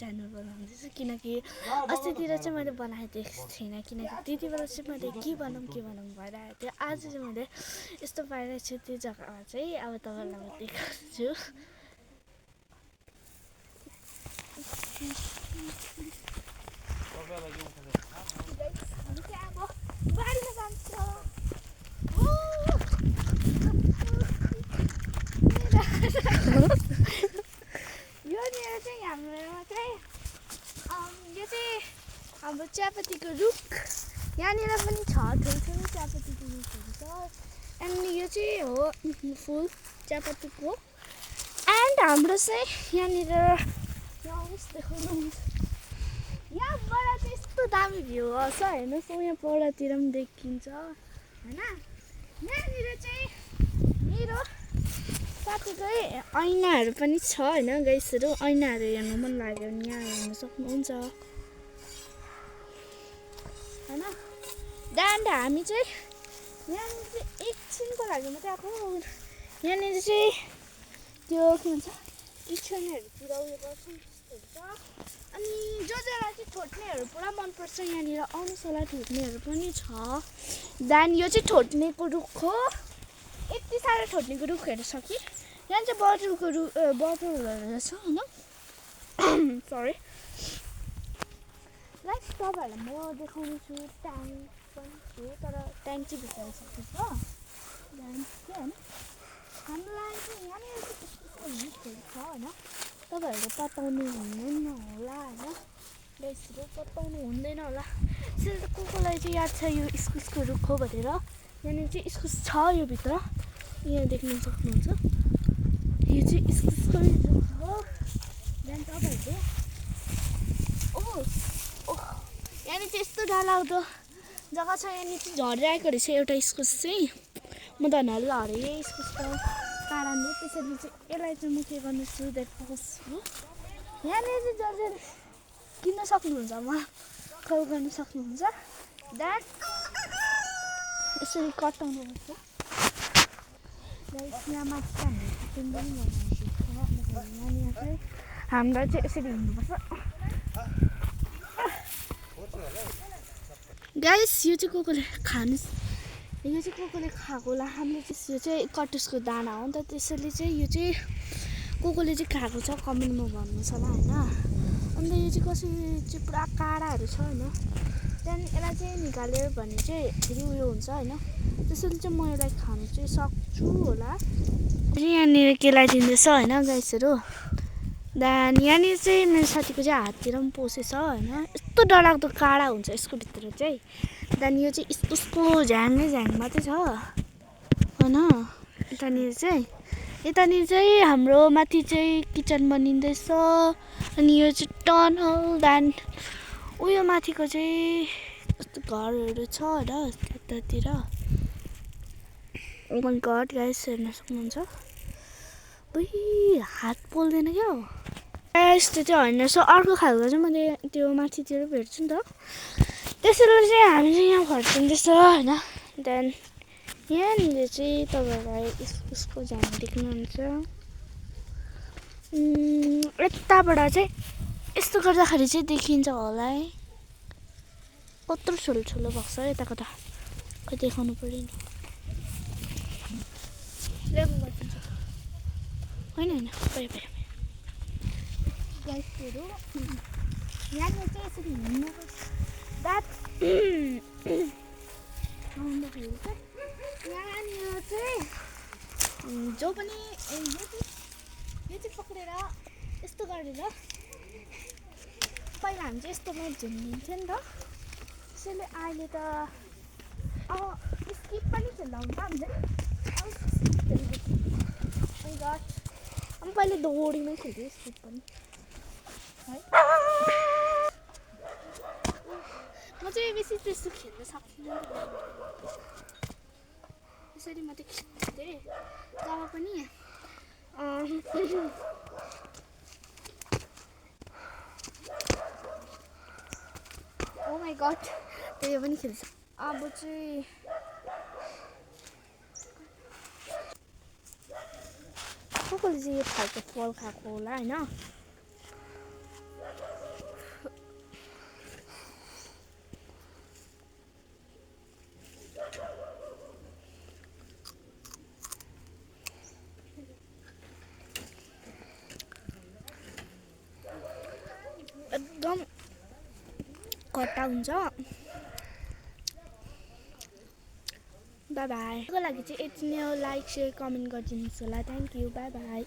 Channel बनाउँदैछु किनकि अस्तितिर चाहिँ मैले बनाइदिएको थिइनँ किनकि त्यति बेला चाहिँ मैले के बनाऊँ भइरहेको थियो आज चाहिँ मैले यस्तो पाइरहेको छु त्यो जग्गामा चाहिँ अब तपाईँलाई म देखाउँछु बारीमा जान्छ यहाँनिर चाहिँ हाम्रोमा चाहिँ यो चाहिँ हाम्रो चियापत्तीको रुख यहाँनिर पनि छ ठुल्ठुलो चियापत्तीको रुखहरू छ एन्ड यो चाहिँ हो फुल चियापत्तीको एन्ड हाम्रो चाहिँ यहाँनिर देखाउनुहुन्छ यहाँबाट चाहिँ यस्तो दामी भ्यू आउँछ हेर्नुहोस् यहाँ परतिर पनि देखिन्छ होइन यहाँनिर चाहिँ मेरो साथीकै ऐनाहरू पनि छ होइन गाइसहरू ऐनाहरू हेर्नु मन लाग्यो भने यहाँ हेर्नु सक्नुहुन्छ होइन एन्ड हामी चाहिँ यहाँनिर चाहिँ एकछिनको लागि मात्रै आएको यहाँनिर चाहिँ त्यो के भन्छ किचनहरूतिर उयो गर्छ त्यस्तोहरू छ अनि जसलाई चाहिँ ठोट्नेहरू पुरा मनपर्छ यहाँनिर आउनुहोस् होला ठोट्नेहरू पनि छ देन यो चाहिँ ठोट्नेको रुख हो यति साह्रो ठोट्नेको रुखहरू छ कि यहाँ चाहिँ बोतलको बोतलहरू छ होइन सरी लाइक तपाईँहरूलाई म देखाउने छु ट्याङ्क पनि छु तर ट्याङ्क चाहिँ भित्राइसकेको छ देन के होइन हामीलाई चाहिँ यहाँनिर चाहिँ रुखहरू छ होइन तपाईँहरूले पत्ताउनु हुँदैन होला होइन बेसहरू पत्ताउनु हुँदैन होला त्यसरी त कसलाई चाहिँ याद छ यो इस्कुसको रुख हो भनेर यहाँनिर चाहिँ इस्कुस छ यो भित्र यहाँ देख्न सक्नुहुन्छ यो चाहिँ इस्कुसको रुख हो त्यहाँदेखि तपाईँहरूले यहाँनिर चाहिँ यस्तो डरलाग्दो जग्गा छ यहाँनिर चाहिँ झरिरहेको रहेछ एउटा इस्कुस चाहिँ म त नल्ला हरेँ इस्कुसको कारणले त्यसरी चाहिँ यसलाई चाहिँ म के गर्नेछु देखाउँछु यहाँनिर चाहिँ जसले किन्न सक्नुहुन्छ म कल गर्न सक्नुहुन्छ देन यसरी कटाउनुपर्छ यहाँ माथि चाहिँ हामीले यहाँनिर चाहिँ हामीलाई चाहिँ यसरी हिँड्नुपर्छ गाइस यो चाहिँ कसले खानु यो चाहिँ कसले खाएको होला हामीले चाहिँ यो चाहिँ कटुसको दाना हो नि त त्यसैले चाहिँ यो चाहिँ कसले चाहिँ खाएको छ कमेन्टमा भन्नुहोस् होला होइन अन्त यो चाहिँ कसरी चाहिँ पुरा काँडाहरू छ होइन त्यहाँदेखि यसलाई चाहिँ निकाल्यो भने चाहिँ फेरि उयो हुन्छ होइन त्यसैले चाहिँ म यसलाई खानु चाहिँ सक्छु होला फेरि यहाँनिर केलाइदिँदैछ होइन गाइसहरू देन यहाँनिर चाहिँ मेरो साथीको चाहिँ हाततिर पनि पसेछ होइन यस्तो डरलाग्दो काँडा हुन्छ यसको भित्र चाहिँ देन यो चाहिँ इस्कुसको झ्याङै झ्याङ मात्रै छ होइन यतानिर चाहिँ हाम्रो माथि चाहिँ किचन बनिँदैछ अनि यो चाहिँ टनल देन उयो माथिको चाहिँ यस्तो घरहरू छ होइन त्यतातिर मन गड गाइस हेर्न सक्नुहुन्छ हात पोल्दैन क्या हो यस्तो चाहिँ होइन सो अर्को खालको चाहिँ मैले त्यो माथितिर भेट्छु नि त त्यसैले चाहिँ हामी चाहिँ यहाँ फर्किँदैछ होइन देन यहाँनिर चाहिँ तपाईँहरूलाई इस्कुसको झ्याङ देख्नुहुन्छ यताबाट चाहिँ यस्तो गर्दाखेरि चाहिँ देखिन्छ होला है कत्रो ठुलो ठुलो भएको छ यताको त खै देखाउनु पऱ्यो नि होइन गाइसहरू यहाँनिर चाहिँ यसरी हिँड्नुपर्छ आउँदाखेरि चाहिँ यहाँनिर चाहिँ जो पनि यो चाहिँ पक्रेर यस्तो गरेर पहिला हामी चाहिँ यस्तोमा झुन्डिन्थ्यो नि त त्यसैले अहिले त अब स्किप पनि खेल्दा हुन्छ हामीले अनि पहिले दौडीमै खेल्थ्यो स्किप पनि है म चाहिँ बेसी त्यस्तो खेल्न सक्दिनँ यसरी मात्रै खेल्थेँ तब पनि ओ माई गड त्यो पनि खेल्छ अब चाहिँ कसले चाहिँ यो खालको फल खाएको होला होइन एकदम खट्टा हुन्छ। By by. को लागि चाहिँ यति नै हो। लाइक सेयर कमेन्ट गरिदिनुहोस् होला। Thank you. By by.